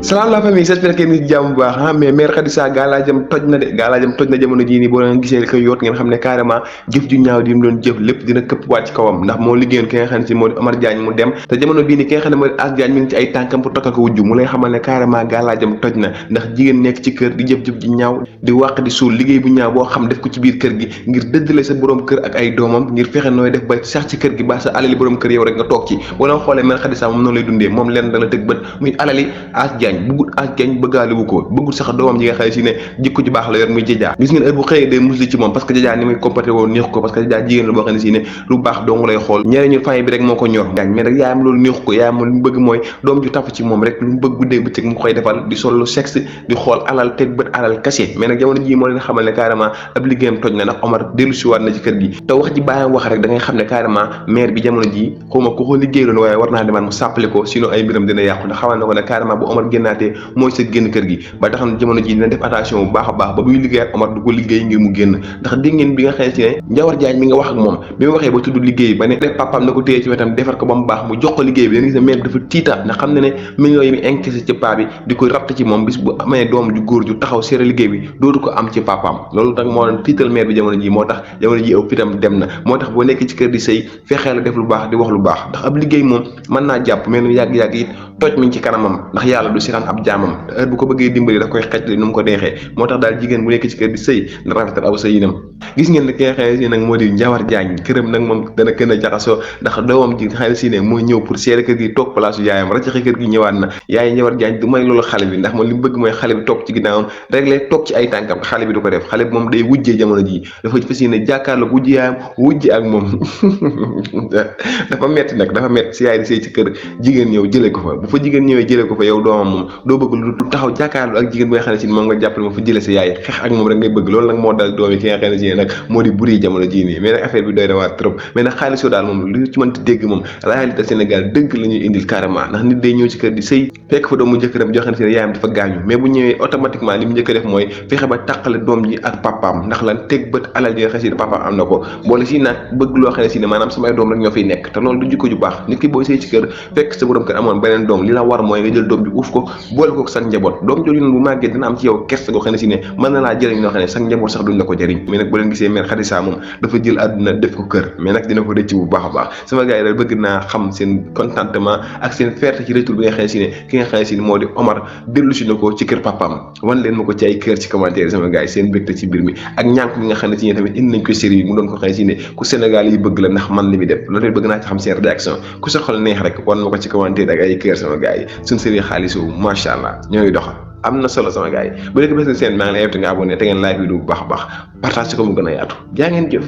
Salam la famille, j'espère que ni jàmm bu baax mais mère Khadija galaajam toj na de galaajam toj na jamono jii nii boo leen gisee ko yoot ngeen xam ne carrément jëf ju ñaaw di mu doon jëf lépp dina këpp wàcc kawam ndax moo liggéeyoon ki nga xam ne si moo di Omar Diagne mu dem te jamono bii nii ki nga xam ne moo di As Diagne mi ngi ci ay tànkam pour tokkal ko wujju mu lay xamal ne carrément galaajam toj na ndax jigéen nekk ci kër di jëf-jëf ju ñaaw di wàq di suul liggéey bu ñaaw boo xam def ko ci biir kër gi ngir dëddale sa borom kër ak ay doomam ngir fexe nooy def ba sax ci kër gi ba sa alali borom kër yow rek nga toog ci boo leen xoolee mère Khadija moom noonu lay dundee moom leen dala tëg bët muy alali As Diagne bëggul As Diagne bëggaale wu ko bëggul sax doomam ji nga xale si ne jikko ju baax la yor muy Jaja gis ngeen heure bu xëyee day musli ci moom parce que Jaja ni muy comporté woon neex ko parce que Jaja jigéen la boo xam ne si ne lu baax dong lay xool ñeneen ñu famille bi rek moo ko ñor gaañ mais nag yaayam loolu neex ko yaayam lu mu bëgg mooy doom ju tafu ci moom rek lu mu bëgg guddee bëccëg mu koy defal di sol lu sexe di xool alal teg bët alal kase mais nag jamono ji moo leen xamal ne carrément ab liggéeyam toj na ndax Omar dellu si waat na ci kër gi te wax ji bàyyam wax rek da ngay xam ne carrément maire bi jamono ji xawma ku ko liggéey loon waaye war naa demaat mu sàppali ko sinon ay mbiram dina yàqu ndax xamal na ko ne carrément bu Omar génnaatee mooy sa génn kër gi ba tax na jamono ji dina def attention bu baax a baax ba muy liggéey ak Omar du ko liggéey ngir mu génn ndax dégg ngeen bi nga xam ne Njawar Jaañ mi nga wax ak moom bi mu waxee ba tudd liggéey ba ne def papaam na ko téye ci wetam defar ko ba mu baax mu jox ko liggéey bi da nga gis ne maire bi dafa tiita ndax xam ne ne millions yi mu encaissé ci paa bi di koy ratt ci moom bis bu amee doom ju góor ju taxaw seere liggéey bi dootu ko am ci papaam loolu nag moo doon tiital maire bi jamono ji moo tax jamono ji aw fitam dem na moo tax boo nekk ci kër di sëy fexee la def lu baax di wax lu baax ndax ab liggéey moom mën naa jàpp mais nu yàgg-yàgg it toj mi ci kanamam ndax yàlla du sitaan ab jaamam te heure bu ko bëggee dimbali da koy xej nu mu ko neexee moo tax daal jigéen bu nekk ci kër di sëy na rafetal aw sëyinam gis ngeen ne ki nga xam ne si nag moo di Njawar Jaañ këram nag moom dana gën a jaxasoo ndax doomam ji nga xam ne si ne mooy ñëw pour seere kër gi toog place yaayam rajaxe kër gi ñëwaat na yaay Njawar Jaañ du may loolu xale bi ndax moom li mu bëgg mooy xale bi toog ci ginnaawam rek lay toog ci ay tànkam xale bi du ko def xale bi moom day wujjee jamono ji dafa fas yéene jàkkaarloog wujj yaayam wujj ak moom dafa metti nag dafa metti si yaay di sëy ci kër jigéen ñëw jëlee ko fa bu fa jigéen ñëwee jëlee ko fa yow doomam moom doo bëgg lu taxaw jàkkaarloo ak jigéen bi nga xam ne si moom nga jàppale moom fa jëlee sa yaay xeex ak moom rek ngay bëgg loolu nag moo dal doom yi ki nga xam ne si nag moo di buri jamono jii nii mais nag affaire bi doy na waar trop mais nag xaalisoo daal moom lu ci mënti dégg moom réalité Sénégal dëgg la ñuy indil carrément ndax nit day ñëw ci kër di sëy fekk fa doomu jëkkëram joxe na si ne yaayam dafa gaañu mais bu ñëwee automatiquement li mu njëkk a def mooy fexe ba tàqale doom ji ak papaam ndax lan teg bët alal ji nga xam ne si ne papaam am na ko boole si nag bëgg loo xam ne si ne maanaam samay doom rek ñoo fiy nekk te loolu du jikko ju baax nit ki booy sëy ci kër fekk sa borom kër amoon beneen doom li la war mooy nga jël doom bi uuf ko boole ko sa njaboot doom jooju noonu bu màggee dina am ci yow kersa goo xam ne si ne mën na laa jëriñ loo xam ne sa njaboot sax duñ la ko jëriñ mais nag boo leen gisee mère Khadija moom dafa jël àdduna def ko kër mais nag dina ko rëcc bu baax a baax sama gars yi daal bëgg naa xam seen contentement ak seen fierté ci retour bi nga xam ne si ne ki nga xam ne si ne moo di Omar dellu si na ko ci kër papaam wan leen ma ko ci ay kër ci commentaire sama gars yi seen mbégte ci mbir mi ak ñànk bi nga xam ne si ne tamit indi nañ ko série bi mu doon ko xam ne si ne ku Sénégal yi bëgg la ndax man li muy def loolu bëgg naa ci xam seen réaction ku sa xol neex rek wan ma ko ci commentaire ak ay kër sama gars yi suñ série xaalisu macha allah ñooy doxal am na solo sama gars yi bu nekk bés seen maa ngi lay invité nga abonné te ngeen like vidéo bu baax a baax partage ko mu gën a yaatu jaa ngeen jëf